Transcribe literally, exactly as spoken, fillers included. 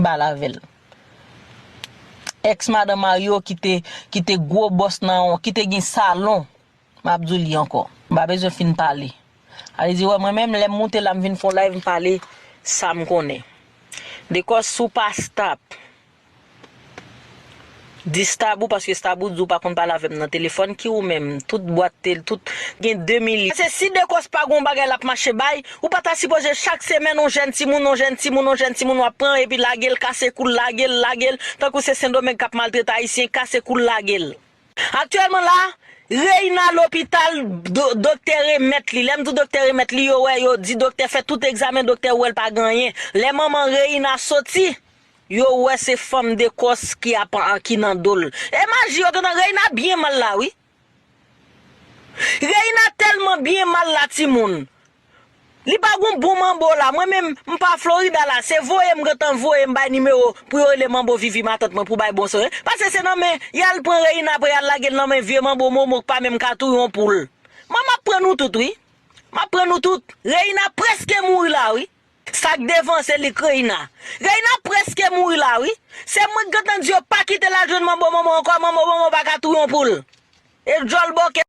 bal avè l. Ex madan Mario ki te, ki te gwo bòs nan, ki te gen salon. M ap di w li ankò. M pa bezwen fin pale. Alezi, wè, mwen menm, lè m moute la, m vin fè yon live, m pale sa m konnen. Dekòs, si w pa stop, di stop ou, paske stop ou di w pa konn pale avè m nan telefòn, ki ou menm, tout bwat tel, tout, gen de mil. Paske si Dekòs pa gon bagay l ap mache bay, ou pa ta sipoze chak semèn, yon jèn timoun, yon jèn timoun, yon jèn timoun, w ap pran, epi lage l, kase kou l, lage l, lage l, tankou se Sendomeng k ap maltrete Ayisyen, kase kou l, lage l. Aktyèlman la, Reina lopital, do-, doktè remèt li. Lè m di doktè remèt li, yo wè, yo di doktè fè tout egzamen, doktè wè l pa gen anyen. Lè manman Reina soti, yo wè se fanm Dekòs ki ap, ki nan do l. E maji yo gentan, Reina byen mal la, wi. Reina tèlman byen mal la, timoun. Li pa gon bon manbo la. Mwen menm, m pa Florida la. Se voye m gentan voye m bay nimewo pou yo rele manbo Vivi matant mwen pou bay bon swen. Paske se nan men, y al pran Reina apre y al lage l nan men vye manbo Momo k pa menm ka touye yon poul. Mwen m ap pran nou tout, wi. M ap pran nou tout. Reina prèske mouri la, wi. Sa k devan se li k Reina. Reina prèske mouri la, wi. Se mwen k gentan di yo pa kite l al jwenn manbo Momo ankò, manbo Momo pa ka touye yon poul. E djòl bòkè.